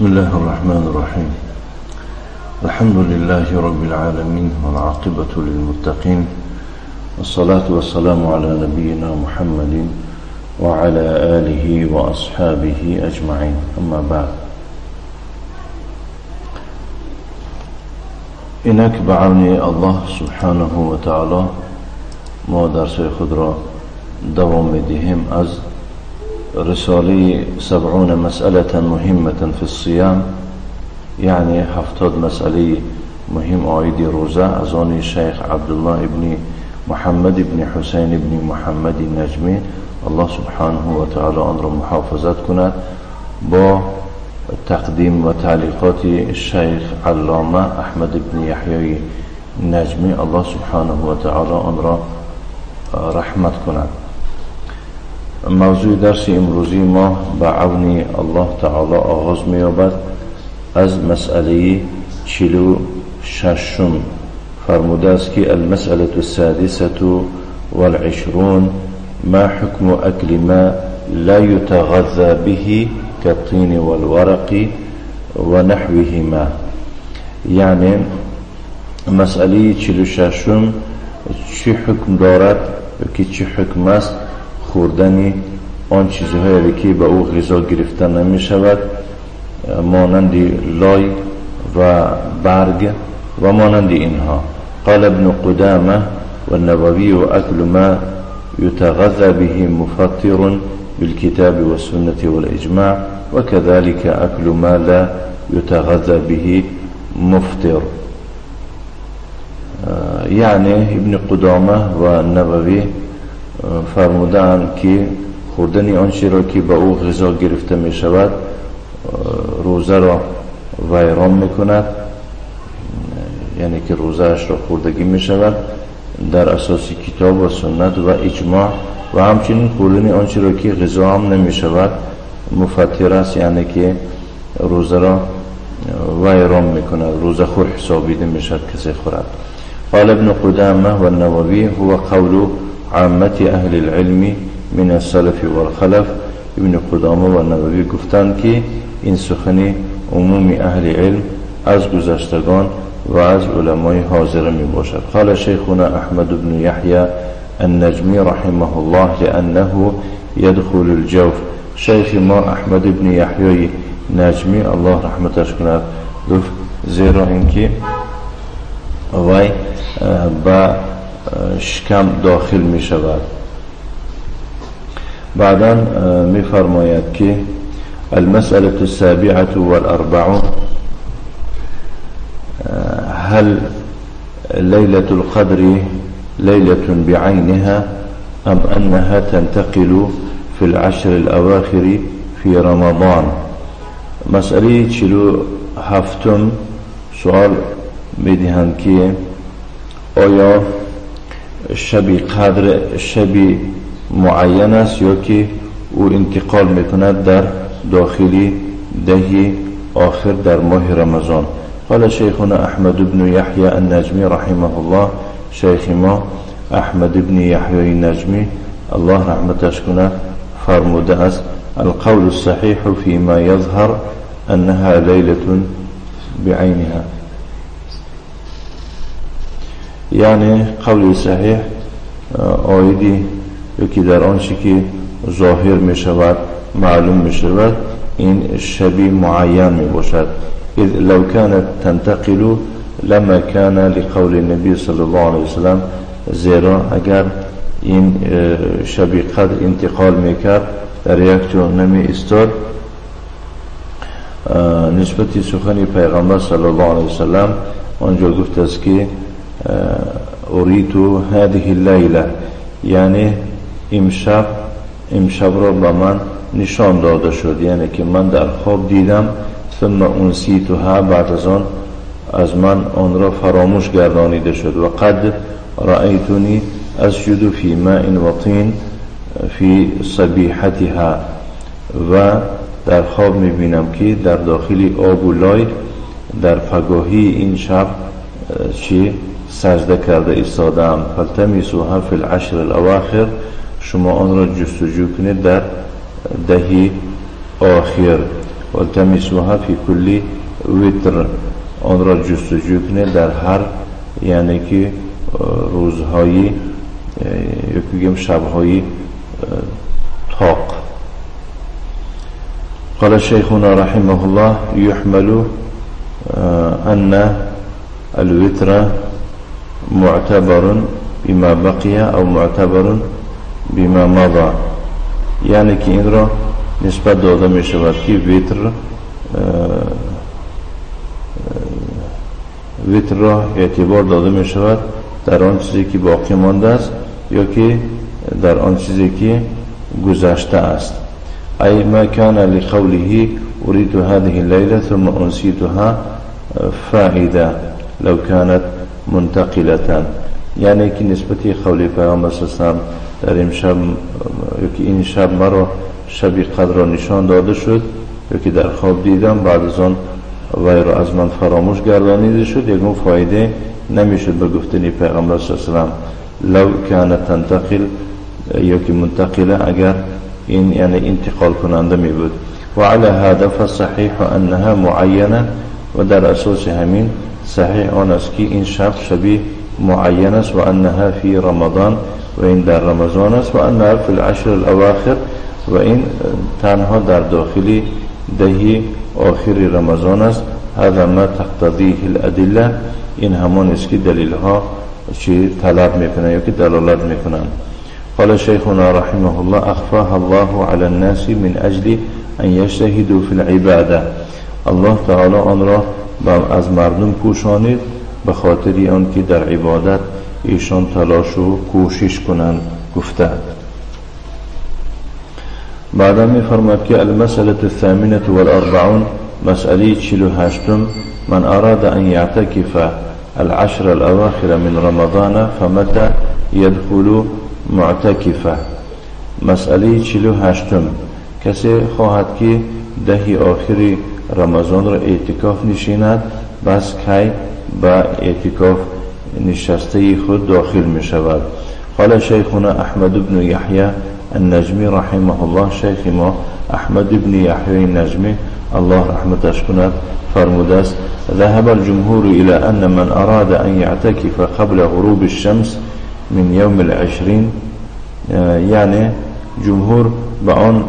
بسم الله الرحمن الرحيم. الحمد لله رب العالمين، والعاقبة للمتقين، والصلاة والسلام على نبينا محمد وعلى آله وأصحابه أجمعين. أما بعد، اینک به عون الله سبحانه و تعالی ما درس خود را دوام می‌دهیم از رساله 70 مسألة مهمة في الصيام، یعنی 70 مسئله مهم عاید روزه از آن شیخ عبدالله ابن محمد ابن حسین ابن محمد نجمی، الله سبحانه و تعالی آن را محافظت کند، با تقدیم و تعلیقات شیخ علامه احمد ابن یحیی نجمی، الله سبحانه و تعالی آن را رحمت کند. موضوع درس امروزی ما به عون الله تعالی آغاز می‌یابد از مسئله 46. فرموده است که المسألة السادسة والعشرون ما حكم أكل ما لا يتغذى به كالطين والورق ونحوهما. یعنی مسئله 46 چه حکم دارد که چه حکم است خوردن آن چیزهایی که به او غذا گرفته نمی شود، مانند لای و برگ و مانند اینها. قال ابن قدامه والنووي أكل ما يتغذى به مفطر بالكتاب والسنة والإجماع، وكذلك أكل ما لا يتغذى به مفطر. یعنی ابن قدامه و نووی فرمودند که خوردن آنچه را که به او غذا گرفته می شود روزه را ویران می کند، یعنی که روزه اش را خوردگی می شود در اساس کتاب و سنت و اجماع، و همچنین خوردن آنچه را که غذا هم نمی شود مفطر است، یعنی که روزه را ویران می کند، روزه خور حسابیده می شود کسی خورد. قال ابن قدامه والنووي هو قول عامة اهل العلم من السلف والخلف. ابن قدامه و نووی گفتند که این سخن عموم اهل علم از گذشتگان و از علمای حاضر می باشد. قال شیخنا احمد بن یحیی النجمی رحمه الله لأنه يدخل الجوف. شیخ ما احمد بن یحیی نجمی الله رحمتش کند گفت زیرا اینکه وی به شکم داخل می شود. بعدا می فرماید که المسألة السابعة والأربعون هل ليلة القدر ليلة بعينها أم أنها تنتقل في العشر الأواخر في رمضان. مسئله 47 سوال میدهند که آیا شب قدر شب معین است یا که او انتقال میکند در داخلی دهی آخر در ماه رمضان. قال شیخنا احمد بن یحیی النجمی رحمه الله، شیخ ما احمد بن یحیی نجمی الله رحمتش کند فرموده است القول الصحیح فيما يظهر انها لیلة بعینها. یعنی قول صحیح آیدی که در آنچه که ظاهر می شود معلوم می شود این شبی معین می باشد. اذ لو كانت تنتقل لما كان لقول النبي صلی الله علیه وسلم، زیرا اگر این شبی قدر انتقال می کرد در یک جا نمی ایستاد، نسبت سخن پیغمبر صلی الله علیه وسلم آنجا گفت است که اریت هذه اللیله، یعنی امشب را به من نشان داده شد، یعنی که من در خواب دیدم. ثم انسیتها، بعد از آن از من آن را فراموش گردانیده شد. و قد رأیتنی اسجد فی ماء وطین فی صبیحتها، و در خواب میبینم که در داخل آب و لای در پگاهی این شب چی سجده کرده ایستادم. فالتمسوها فی العشر الاواخر، شما آن را جستجو کنید در دهی آخر. والتمسوها في كل وتر، آن را جستجو کنید در هر یعنی که روزهای یا بگیم شبهای طاق. قال شيخنا رحمه الله يحمل أن الوتر معتبر بما بقي أو معتبر بما مضى، یعنی که این را نسبت داده می شود که وتر را اعتبار داده می شود در آن چیزی که باقی مانده است یا که در آن چیزی که گذشته است. ای ما كان لقوله أريد هذه الليلة ثم أنسيتها فائدة لو كانت منتقلة، یعنی که نسبت قول پیامبر صلی الله علیه و سلم در این شب یا که این شب مرا شب قدر را نشان داده شد یا که در خواب دیدم، بعد از آن وی را از من فراموش گردانیده شد، یکون فایده نمیشد به گفتن پیغمبر صلی الله علیه و سلم لو كانت تنتقل یا که منتقله، اگر این یعنی انتقال کننده می بود. و علی هذا فالصحیح انها معینه، و در اساس همین صحیح آن است که این شب شبی معین است، و انها فی رمضان، و این در رمضان است، و انها فی العشر الاواخر، و این تنها در داخل دهی آخر رمضان است. هذا ما تقتضیه الادله، این همان است که دلیل ها چی طلب میکنن یا که دلالت میکنن. قال شيخنا رحمه الله أخفاها الله على الناس من أجل أن يجتهدوا في العبادة، الله تعالی آن را از مردم پوشانید به خاطر آن که در عبادت ایشان تلاش و کوشش کنند گفته. بعدا می‌فرماد که المسألة الثامنة والأربعون، مسأله 48، من أراد أن يعتكف العشر الأواخر من رمضان فمتى يدخل معتکفه. مسئله 48، کسی خواهد که دهی آخر رمضان را اعتکاف نشیند، بس کی به اعتکاف نشسته خود داخل می شود. قال شیخنا احمد بن یحیی النجمی رحمه الله، شیخ ما احمد بن یحیی النجمی الله رحمتش کند فرموده است ذهب الجمهور الى ان من اراد ان يعتكف قبل غروب الشمس من يوم العشرین، یعنی جمهور به آن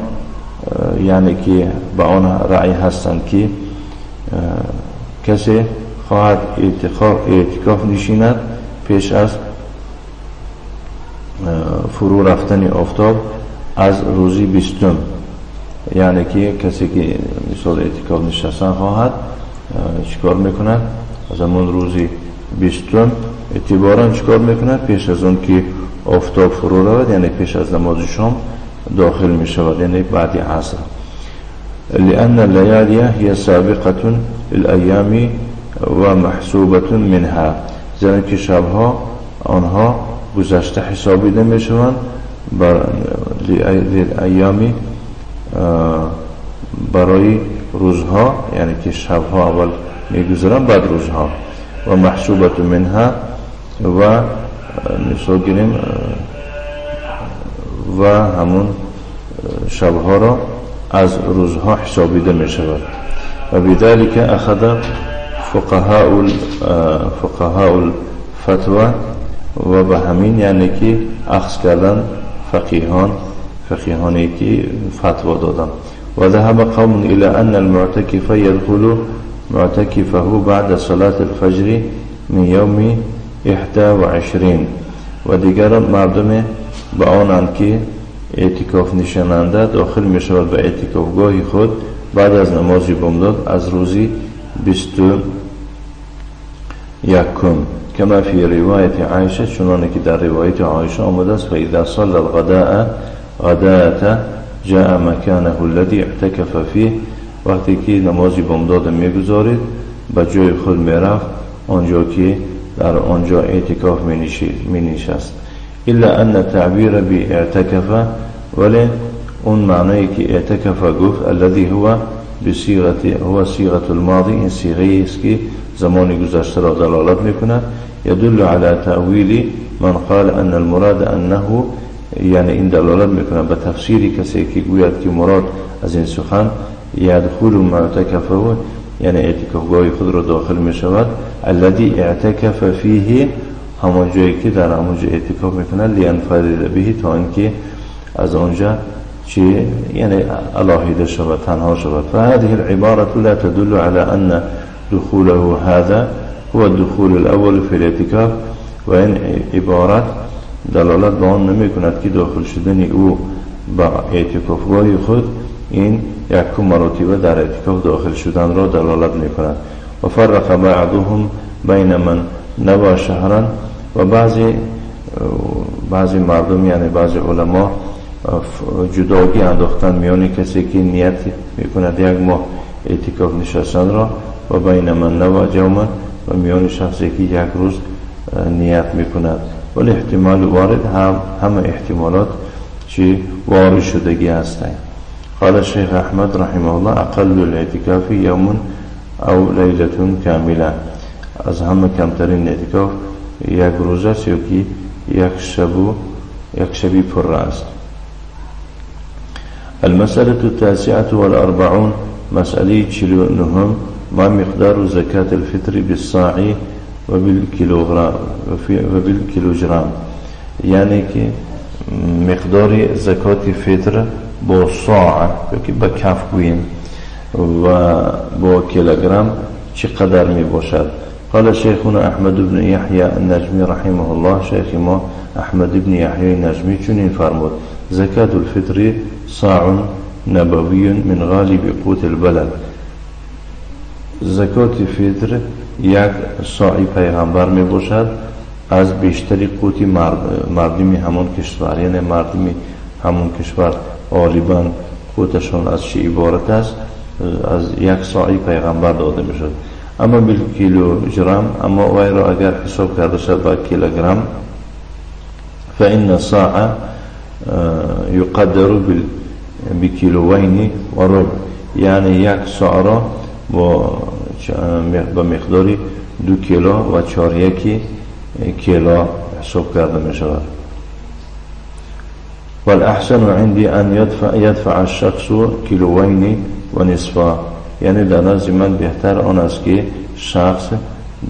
یعنی که به آن رأی هستند که کسی خواهد اعتکاف نشیند پیش از فرو رفتن آفتاب از روزی 20، یعنی که کسی که مثال اعتکاف نشستن خواهد چیکار میکند؟ از همون روزی 20 اعتبارا چیکار میکند؟ پیش از اون که آفتاب فرو رود، یعنی پیش از نماز شام داخل می شود، یعنی بعد عصر. لأن الليالي هي سابقة للأيام ومحسوبة منها، زیرا که شبها آنها گذشته حسابیده می شوند للأيام برای روزها، یعنی که شبها اول میگذرند بعد روزها، و محسوبة منها و مثال گیریم و همون شبها را از روزها حسابیده می شود. و بذلك اخذ فقهاء الفتوى، و به همین یعنی که اخذ کردن فقیهانی که فتوا دادن. و ذهب قوم الى ان المعتكف يدخل معتكفه بعد صلاة الفجر من يوم 21، و دیگر مردم به آنند که اعتکاف نشیننده داخل می شود به اعتکافگاه خود بعد از نماز بامداد از روزی 21، کما فی روایت عایشه، چنانه که در روایت عایشه آمده است فاذا صلى الغداء غداة جاء مكانه الذي اعتكف فيه، وقتی که نماز بامداد میگذارید به جای خود میرفت آنجا که در آنجا اعتکاف می نشست. الا ان تعبیر باعتکف، ولی اون معنی که اعتکف گفت الذي هو بصيغه هو صيغه الماضي، این صیغه است که زمان گذشته را دلالت میکند، يدل على تأویل من قال ان المراد انه، یعنی این دلالت میکند به تفسیری کسی که گوید که مراد از این سخن يدخل معتكفه، یعنی اعتکافگاه خود را داخل می شود، الذي اعتکف فیه، همان جایی که در همانجا اعتکاف میکند، لینفرد به، تا اینکه از آنجا چی، یعنی علاهیده شود، تنها شود. فهذه العبارة لا تدل على أن دخوله هذا هو الدخول الأول في الاعتكاف. و این عبارت دلالت به آن نمی کند که داخل شدن او به اعتکافگاه خود این یکم مراتبه در اعتکاف داخل شدن را دلالت می کند. و فرق بعضهم بین من نوى شهرا، و بعضی مردم یعنی بعضی علما جداگی انداختن میان کسی که نیت میکند یک ماه اعتکاف نشستن را، و بین من نوى جوما، و میان شخصی که یک روز نیت میکند. ولی احتمال وارد، همه احتمالات چی وارد شدگی هستند. قال الشيخ احمد رحمه الله اقل الاعتکاف یوم او لیلة کامله، از همه کمترین اعتکاف یک روز است یا که یک شب و یک شبی پر است. المسألة التاسعة والأربعون، مسألة 49، ما مقدار زكاة الفطر بالصاع وبالكيلوغرام، یعنی که مقدار زکات فطر با صاع یا که با کف گوییم و با کیلوگرم چقدر می باشد. قال شیخنا احمد بن یحیی النجمی رحمه الله، شیخ ما احمد بن یحیی النجمی چنین فرمود: زکات الفطر صاع نبوی من غالب قوت البلد. زکات فطر یک صاعی پیغمبر می باشد از بیشتری قوت مردمی همون کشور، یعنی مردمی همون کشور غالبا قوتشان از چی عبارت است؟ از یک صاعی پیغمبر داده می شد. اما بالکیلوگرم، اما وی را اگر حساب کرده شد با کیلوگرم، فإن الصاع يقدر بكيلوين وربع، یعنی یک صاع را با مقدار 2 کیلو و 4 کیلو حساب کرده می شود. والأحسن عندي أن يدفع الشخص كيلوين ونصفا، یعنی در نزد من بهتر آن است که شخص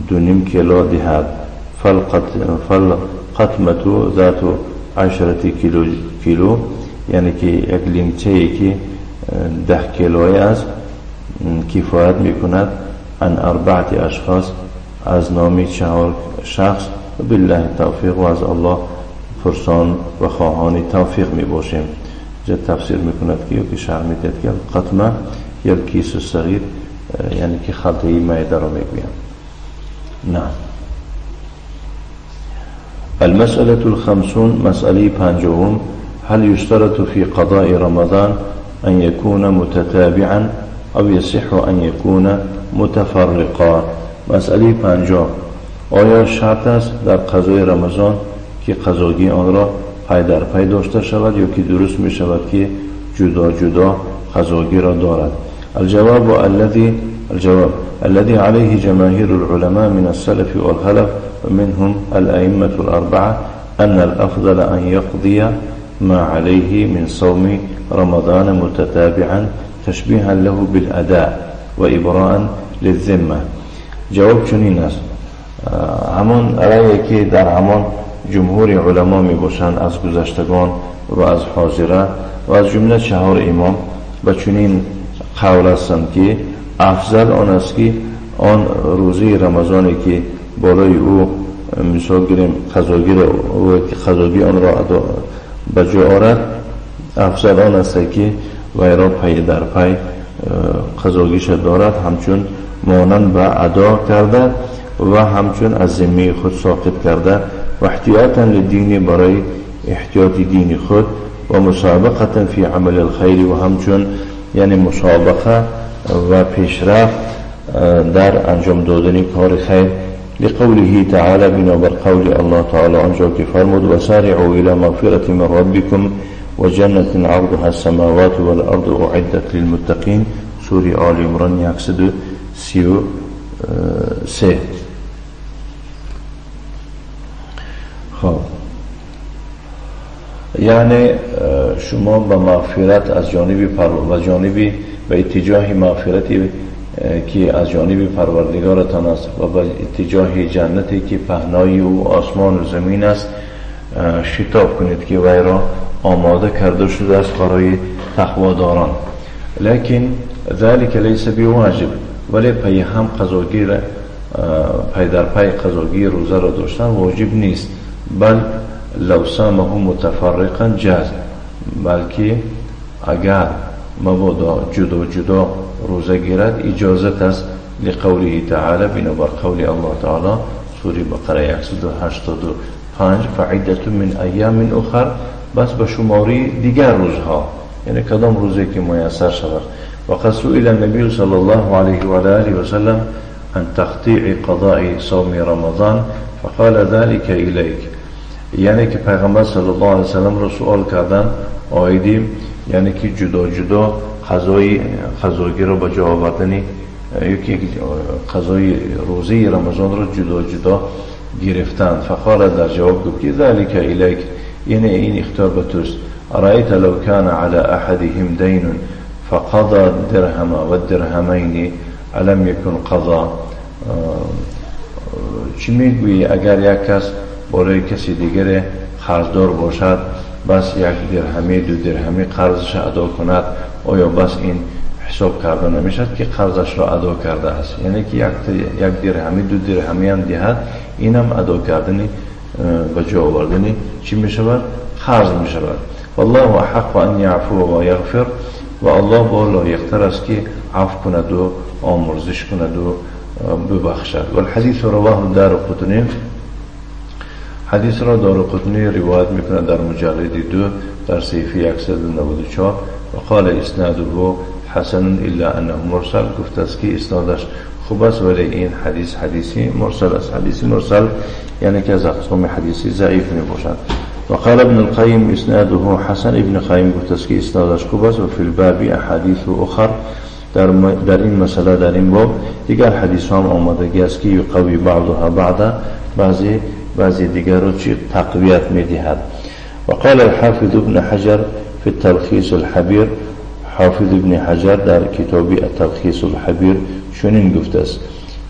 2.5 کیلو دهد. فالقطمة ذات 10 کیلو، یعنی که یک لیمچه ای که 10 کیلویی است کفایت میکند عن 4 اشخاص، از نام 4 شخص. بالله توفیق، و از الله پرسان و خواهان توفیق می باشیم. جا تفسیر میکند که یا که شرح میدهد که القطمه یا کیس صغیر، یعنی که خلطه میده را میگویم. نه. المسألة الخمسون، مسألة 50، هل يشترط في قضاء رمضان أن يكون متتابعا أو يصح أن يكون متفرقا؟ مسألة 50، آیا شرط است در قضای رمضان که قضاگی آن را پای در پای داشته شود یا که درست می شود که جدا جدا قضاگی را دارد؟ الجواب الذي عليه جماهير العلماء من السلف والخلف ومنهم الأئمة الأربعة أن الأفضل أن يقضي ما عليه من صوم رمضان متتابعا تشبيها له بالأداء وإبراء للذمة. جواب چنین است، همان رأیی که در همان جمهور علما می باشند از گذشتگان و از حاضره و از جمله 4 امام و چنین قول هستند که افضل آن است که آن روزی رمضانی که بالای او مثال گیریم قضاگی آن را به جا آرد، افضل آن است که وی را پی در پی قضاگیش دارد، همچون مانند به ادا کرده و همچون از ذمه خود ساقط کرده و احتیاطا للدین، برای احتیاط دین خود، و مسابقة فی عمل الخیر، و همچون یعنی مسابقه و پیشرفت در انجام دادن کار خیر. لقوله تعالی، بنابر قول الله تعالی آنجا که فرمود: وسارعوا الى مغفرة من ربكم وجنة عرضها السماوات والارض اعدت للمتقین، سوره آل عمران 133. خب یعنی شما به مغفرت از جانب و جانب به اتجاه مغفرتی که از جانب پروردگارتان است و به اتجاه جنتی که پهنای او آسمان و زمین است شتاب کنید که وی را آماده کرده شده است برای تقواداران. لكن ذلك ليس بواجب، ولی پی هم قضاگیر پی در پی قضاگیر روزه را داشتن واجب نیست. بل لو صامه متفرقا جاز، بلکه اگر مبادا جدا جدا روزه گیرد اجازت است. لقوله تعالی، بنابر قول الله تعالی سوره بقره 185 فعدة من ایام اخر، بس به شماری دیگر روزها، یعنی کدام روزی که میسر شود. وقد سئل النبي صلى الله عليه وآله وسلم عن تقطيع قضاء صوم رمضان فقال ذلك إليك. یعنی که پیغمبر صلی الله علیه وسلم را سوال کردن آیدی، یعنی که جدا جدا قضاگی را به جا آوردن، یکی قضای روزی رمضان را جدا جدا گرفتن. فقال در جواب گفت که ذلك إليك، یعنی این اختیار به توست. أرأيت لو كان على أحدهم دين فقضى الدرهم والدرهمين ألم يكن قضا. چی میگویی اگر یک کس بالای کسی دیگر قرضدار باشد، بس یک درهمی دو درهمی قرضش ادا کند، آیا بس این حساب کرده نمیشد که قرضش را ادا کرده است؟ یعنی که یک درهمی دو درهمی هم دهد، اینم ادا کردن به جا آوردن چی میشود؟ قرض میشود. والله احق ان یعفو و یغفر، و الله با لایقتر است که عفو کند و آمرزش کند و ببخشد. و الحدیث رواه دارقطنی، حدیث را دارقطنی روایت میکند در مجلد 2 در صحیفه 194 و قال اسناده حسن الا انه مرسل، گفت است که اسنادش خوب است ولی این حدیث حدیثی مرسل است. حدیث مرسل یعنی که از اقسام حدیثی ضعیف میباشد. وقال ابن القيم اسناده حسن، ابن قیم گفت است که اسنادش خوب است. و فی الباب احادیث اخر، در این مسئله در این باب دیگر حدیث هم آمدگی است که یقوی بعضها بعضا، بعضی دیگر را چی تقویت میدهد. وقال الحافظ ابن حجر في التلخيص الحبير، حافظ ابن حجر در کتاب التلخيص الحبير چنین گفته است: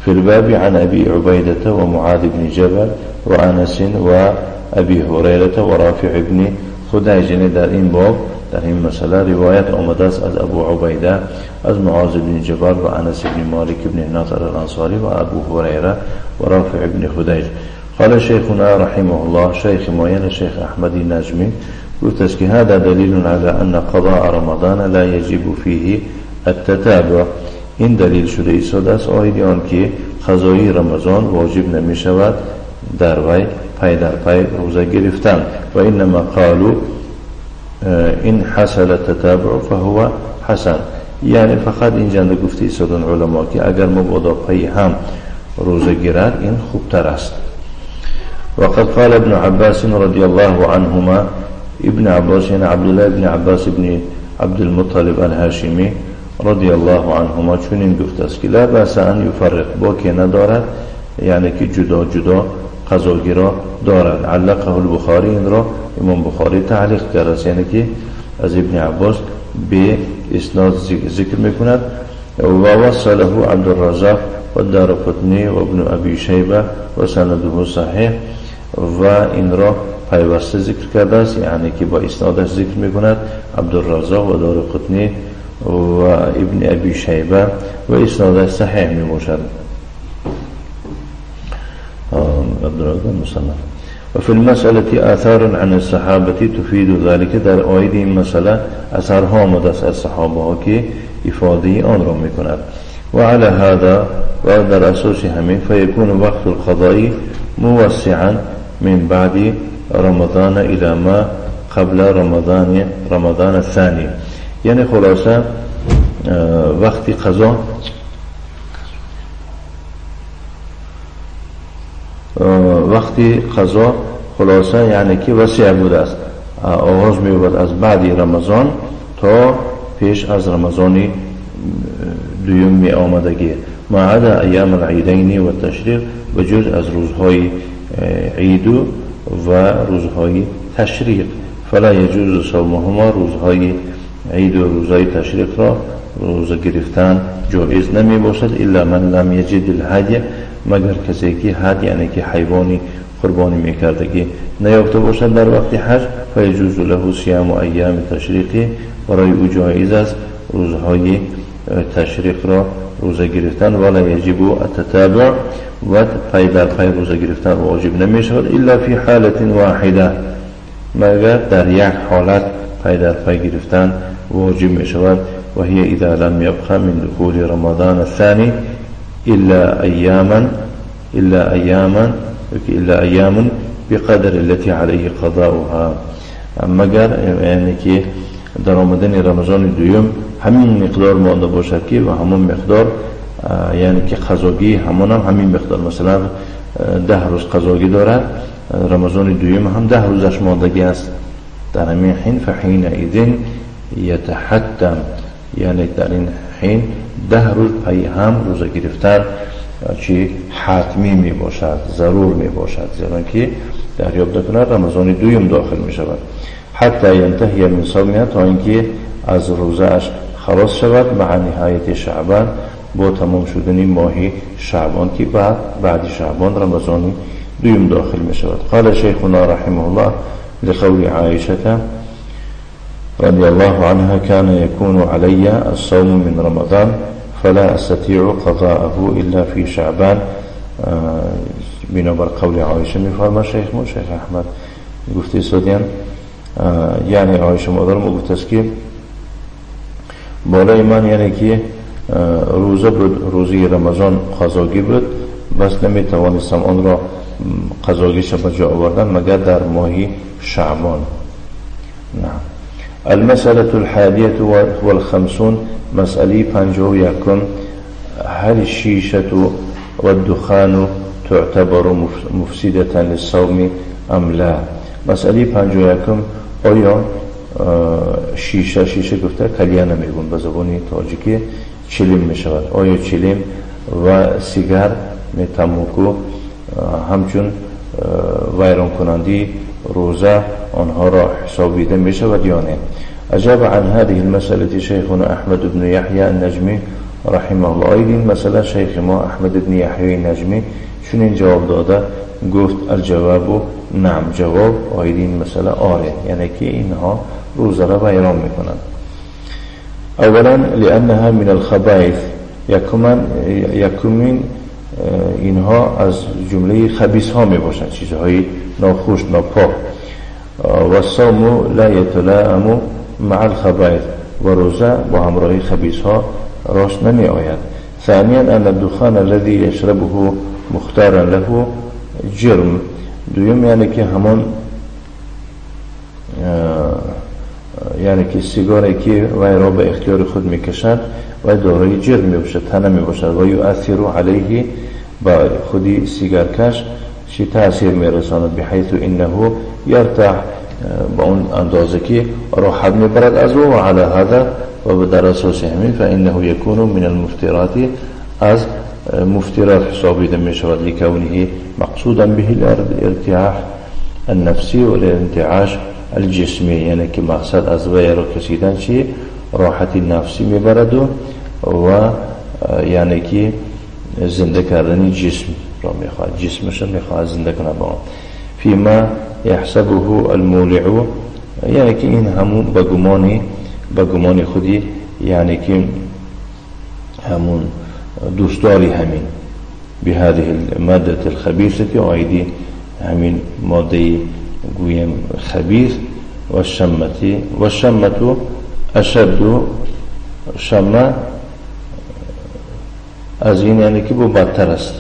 في الباب عن ابي عبيدة ومعاذ بن جبل وانس وابي هريرة ورافع بن خدیج. در این باب در این مسئله روایت آمده است از ابو عبیده، از معاذ بن جبل و انس بن مالک بن نضر الانصاری و ابو هریره و رافع بن خدیج. قال شیخنا رحمه الله، شیخ ما شیخ احمد نجمی گفت است که هذا دلیل على ان قضاء رمضان لا يجب فيه التتابع. این دلیل شده ایستاده است آید آن که قضای رمضان واجب نمی شود در وی پی در پی روزه گرفتن. و انما قالوا این حصل التتابع فهو حسن، یعنی فقط این جنده گفته ایستادن علما که اگر مبادا پی هم روزه گیرد این خوبتر است. وقد قال ابن عباس رضي الله عنهما، ابن عباس یعنی عبدالله ابن عباس ابن عبد المطلب الهاشمی رضی الله عنهما چنین گفته است که لا بأس ان یفرق، باکی ندارد، یعنی که جدا جدا قضاگی را دارد. علقه البخاری، این را امام بخاری تعلیق کرده است، یعنی که از ابن عباس به اسناد ذکر میکند. و وصله عبد الرزاق و دارقطنی و ابن ابی شیبه و سنده صحیح، و این را پیوسته ذکر کرده است، یعنی که با اسنادش ذکر میکند عبدالرزاق و دارقطنی و ابن ابی شیبه و اسنادش صحیح میباشد. عبدالرزاق مصنف. و فی المسألة آثار عن الصحابة تفید ذلك، در آید این مسئله اثرها آمده است از صحابه ها که افاده آن را میکند. و علی هذا، و در اساس همین، فیکون وقت القضاء موسعا من بعد رمضان الى ما قبل رمضان الثاني. یعنی خلاصه وقتی قضا، وقتی قضا خلاصه یعنی که وسیع بوده است، آغاز می‌یابد از بعد رمضان تا پیش از رمضان دوم می آمدگی، ما عدا ایام العیدین و تشریق، و جز از روزهای عید و روزهای تشریق. فلا يجوز صومهما، روزهای عید و روزهای تشریق را روزه گرفتن جایز نمی باشد. الا من لم یجد الهدی، مگر کسی که هدی یعنی که حیوانی قربانی میکرده که نیافته باشد در وقت حج، فیجوز له صیام ایام تشریق، برای او جایز است روزهای تشریق را روزه گرفتن. ولا یجب التتابع، و پی در پی روزه گرفتن واجب نمی شود. الا فی حالت واحده، مگر در یک حالت پی در پی گرفتن واجب می شود. و هي اذا لم يبق من دخول رمضان الثاني الا اياما بقدر التي عليه قضاؤها، مگر یعنی که در آمدن رمضان دوم همین مقدار مانده باشد که و همون مقدار یعنی که قضاگی همون هم همین مقدار، مثلا 10 روز قضاگی دارد، رمضان دوم هم 10 روزش ماندگی است. در همین حین فحینئذ یتحتم، یعنی در این حین 10 روز پی هم روزه گرفتن چی حتمی می باشد، ضرور می باشد، زیرا که دریافت کند رمضان دوم داخل می شود. حتی ینتهی من صومها، تا اینکه از روزه اش خلاص شود، مع نهایت شعبان، با تمام شدن ماه شعبان که بعد شعبان رمضان دوم داخل می شود. قال شیخنا رحمه الله لقول عائشة رضي الله عنها كان يكون علي الصوم من رمضان فلا أستطيع قضاءه إلا في شعبان. بنابر قول عایشه میفرما شیخ ما، شیخ احمد گفته سادیان، یعنی عایشه مادر ما گفته است که بالای من یعنی که روزه بود، روزی رمضان قضاگی بود، بس نمیتوانستم آن را قضاگیش به جا آوردن مگر در ماه شعبان. نعم. المسألة الحادية والخمسون، مسألة 51، هل الشيشة والدخان تعتبر مفسدة للصوم أم لا؟ مسألة 51، آیا شیشه گفته کلیانه میگون به زبان تاجیکی چلیم میشود، آیا چلیم و سیگار تنباکو همچون ویران کننده روزه آنها را حسابیده می شود یا نه؟ اجاب عن هذه المسألة شيخنا احمد بن يحيى النجمي رحمه الله. این مسئله شیخ ما احمد بن یحیی نجمی چنین جواب داده، گفت الجواب نعم، جواب آید این مسئله آره، یعنی که اینها روزه را ویران میکنند. اولا لانها من الخبائث، یکمین اینها از جمله خبیث ها می باشند، چیزهای ناخوش ناپاک. و الصوم لا یتلائم مع الخبائث، و روزه با همراهی خبیث ها راست نمی آید. ثانیا ان الدخان الذي يشربه مختارا له جرم، دویم یعنی که همان یعنی که سیگاری که وی را به اختیار خود میکشد و دارای جرم میباشد، تنه میباشد، و یؤثر علیه، با خودی سیگارکش چی تاثیر میرساند، بحیث انه یرتاح، با اون اندازه که راحت میبرد از او، و علی هذا، و در اساس همین فانه یکون من المفترات، از مفترات حسابیده میشود، لکونه مقصودا به الارتیاح النفسی و الانتعاش الجسمی، یعنی که مقصد از وی را کشیدن چی راحتی نفسی میبرد و یعنی که زنده کردن جسم را میخواهد، جسمش را میخواهد زنده کنه با آن. فيما يحسبه المولع، یعنی که این همون به گمان خودی، یعنی که همون دوستداری همین بهذه المادة الخبيثة، آیدی همین ماده گویم خبیث، و شمتی و شمتو اشد، شمه از این یعنی که با بدتر است.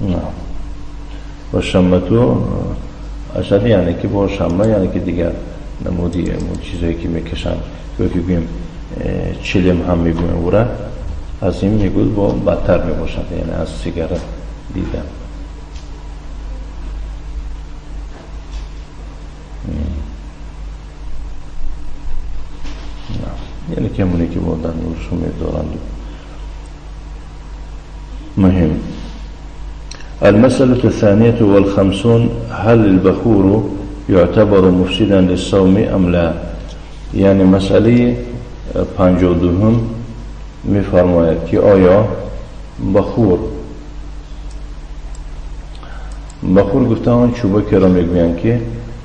نه و شمتو اشد یعنی که با شمه یعنی که دیگر نمودی چیزایی که میکشن که بگیم چلم هم میگویم او را، از این میگوید با بدتر میباشد، یعنی از سیگار دیدم. یعنی که همونی که بودن رسوم دارند. مهم المسألة الثانية والخمسون: هل البخور يعتبر مفسدا للصوم أم لا؟ یعنی مسئله 52 میفرماید که آیا بخور، بخور گفته آن چوبه را میگویند که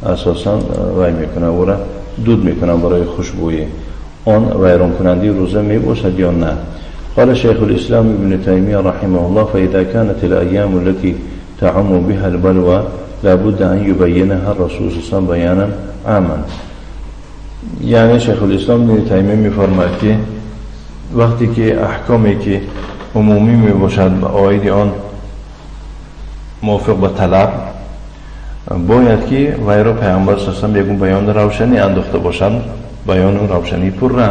اساسا وای میکنه او را دود میکنه برای خوشبویی، آن ویران کننده روزه میباشد یا نه؟ قال شيخ الإسلام ابن تيمية رحمه الله: فإذا كانت الأيام التي تعم بها البلوى لابد أن يبينها الرسول صلى الله عليه وسلم بيانا عاما. یعنی شیخ الاسلام ابن تیمیه میفرماید که وقتی که احکامی که عمومی میباشد عاید آن موافق به طلب، باید که وی را پیامبر صلی الله علیه و آله بیان روشنی انداخته باشند، بیان روشنی پرره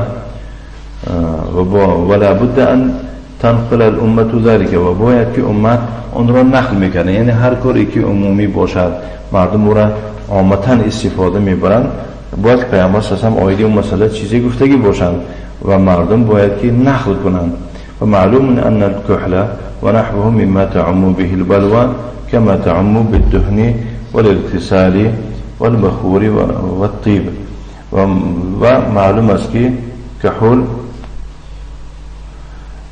و ولابد ان تنقل الامه ذلك، و باید که امت آن را نقل میکنه. یعنی هر کاری که عمومی باشد مردم او را عامتا استفاده میبرند، باید پیامبر صلی الله علیه و آله عاید اون مسئله چیزی گفتگی باشند و مردم باید که نقل کنند. و معلوم ان الكحل ونحوه مما تعم به البلوى كما تعم بالدهن والاغتسال والبخور والطيب. و معلوم است که کحول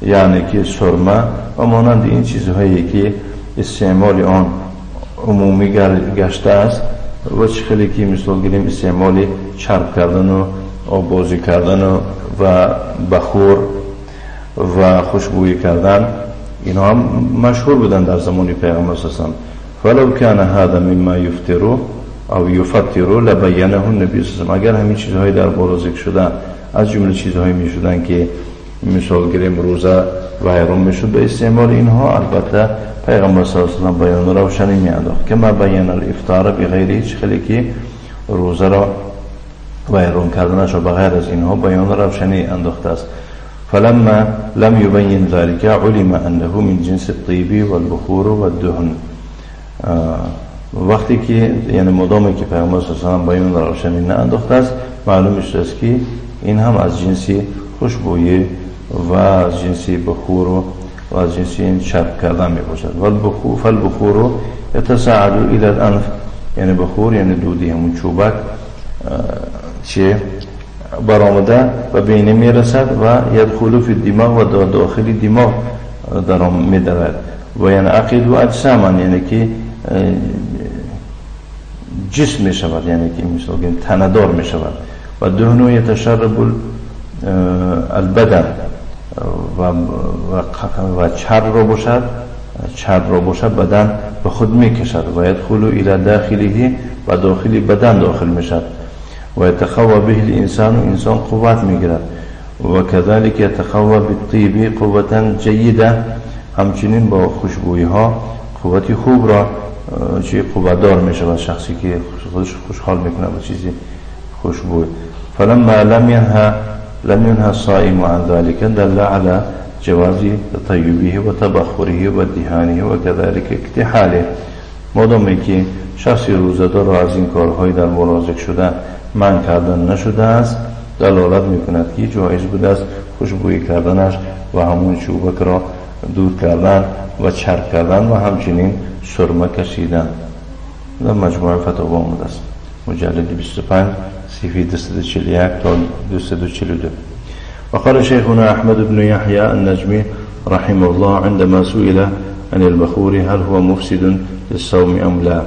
یعنی که سرمه و مانند این چیزهایی که استعمال آن عمومی گشته است و چه خیلی که مثال گیریم استعمال چرب کردن و آب بازی کردن و بخور و خوشبویی کردن، اینها هم مشهور بودن در زمان پیغمبر صلی الله علیه و آله. فلو كان هذا مما يفطر او يفطر لبينه النبي صلی الله علیه و آله. اگر همین چیزهای در بالا ذکر شده از جمله چیزهایی میشدن که مثال گیریم روزه ویران میشد به استعمال اینها، البته پیغمبر صلی الله علیه و آله بیان روشنی میانداخت که ما بیان الافطار بغیره، خیلی که روزه را ویران کردنش را بغیر از اینها بیان روشنی انداخته است. فلما لم يبين ذلك علم انه من جنس الطيب والبخور والدهن. وقتی که یعنی مدامی که پیغمبر صلی الله علیه و آله بیان روشنی نانداخته است، معلوم است که این هم از جنس خوشبویی و از جنس بخور و از جنس این چرب کردن می باشد. والبخور فالبخور يتساعد الى الانف، یعنی بخور یعنی دودی همون چوبک چه برآمده و بینه میرسد و یدخل فی الدماغ و داخل دماغ در میدرد و ینعقد اجساما، یعنی که جسم می شود، یعنی که مثلا تندار می شود. و دهنو یتشرب البدن و چرب را باشد، چرب را باشد بدن به خود میکشد و یدخل الى داخله و داخل بدن داخل میشد. و يتقوى به الانسان، انسان قوت میگیرد. و كذلك يتقوى بالطيب قوة جيدة، همچنین با خوشبویی ها قوت خوب را چه قوتدار می شود شخصی که خودش خوشحال میکنه با چیزی خوشبوی. فلما لم ينهى الصائم عن ذلك دل على جواز تطيبه وتبخره ودهانه وكذلك اكتحاله. مادامی که شخصی روزه‌دار را از این کارهای در بالا ذکر شده منع کردن نشده است، دلالت میکند که جایز بوده است خوشبویی کردنش و همون چوبک را دور کردن و چرب کردن و همچنین سرمه کشیدن. در مجموعه فتاوا آمده است، مجلد 25 صفحه 241 تا 242. وقال شيخنا أحمد بن يحيى النجمي رحمه الله عندما سئل عن البخور هل هو مفسد للصوم أم لا.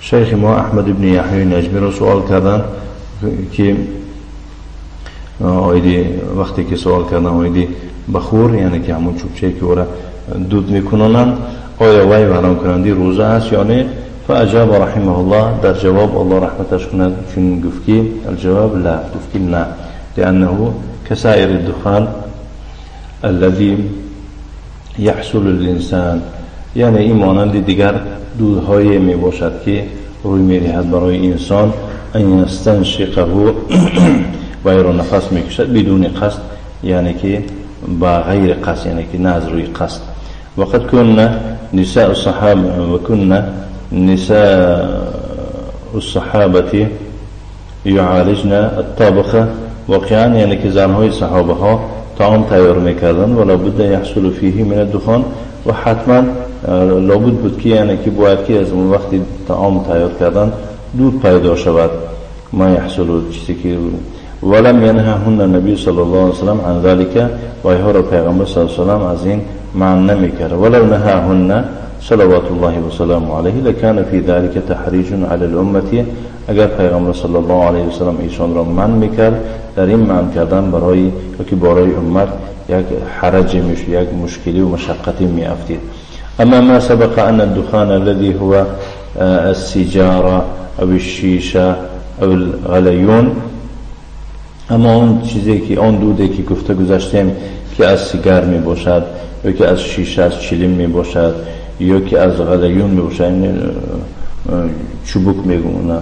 شیخ ما احمد بن یحیی نجمی را سوال کردن که آیدی وقتی که سوال کردن آیدی بخور، یعنی که همون چوبچه که او را دود میکنند، آیا وی ویران کننده روزه است یا نه؟ فاجاب رحمه الله، در جواب الله رحمتش کند چون گفت که الجواب لا، گفت که نه، لانه كسائر الدخان الذي يحصل للإنسان، یعنی این مانند دیگر دودهای می باشد که روی می دهد برای انسان، ان یستنشقه و را نفس می کشد بدون قصد، یعنی که با غیر قصد، یعنی که نه از روی قصد. وقد كنا نساء الصحابة وكنا نساء الصحابة يعالجن الطبخ، واقعا یعنی که زنهای صحابه ها طعام تیار میکردن، ولا بد يحصل فيه من الدخان، و حتما لابد بود که یعنی که باید که از اون وقتی طعام تیار کردن دود پیدا شود. ما یحصل چیزی که ولم ینههن النبی صلی الله علیه وسلم عن ذلك، و اینها را پیغمبر صلی الله علیه وسلم از این منع نمیکرد. ولو نهاهن صلوات الله و سلامه علیه لکان فی ذلك تحریج علی الامه. اگر پیغمبر صلی الله علیه و سلم ایشان را منع میکرد، در این منع کردن برای یا که برای امت یک حرج میشه، یک مشکلی و مشقتی میافتید. اما ما سبق ان الدخان الذي هو السیجاره او الشیشه او الغلیون، اما اون چیزی که آن دوده که گفته گذشتیم که از سیگار می باشد یا که از شیشه از چلیم می باشد یا که از غلیون می باشد، یعنی چوبک میگن،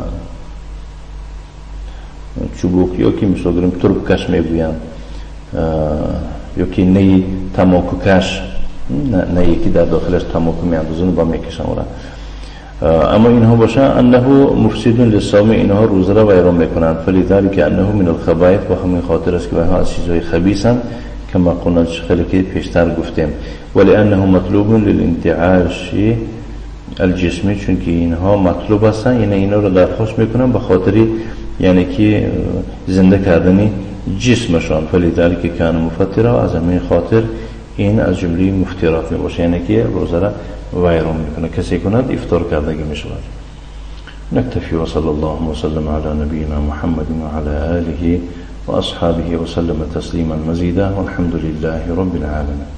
چوبک یا که مثلا گریم تربکش میگویند یا که نی تماکوکش، نه یکی در داخلش تماکو میاندازن و میکشن اورا. اما اینها باشه انه مفسد للصوم، اینها روزه را ویران میکنند. فلذلك انه من الخبائث، و همین خاطر است که اینها از چیزهای خبیثند کما قلنا، خیلی که پیشتر گفتیم. ولانه مطلوب للانتعاش الجسمی، چون که اینها مطلوب هستند، یعنی اینا رو درخواست میکنن به خاطر یعنی که زنده کردن جسمشان. فلذلك کان مفطرا، از همین خاطر این از جمله مفطرات می باشه، یعنی که روزه را ویران میکنه، کسی کند افطار کردگی می شود. نكتفي وصلى الله وسلم على نبينا محمد وعلى آله وأصحابه وسلم تسليما مزيدا والحمد لله رب العالمين.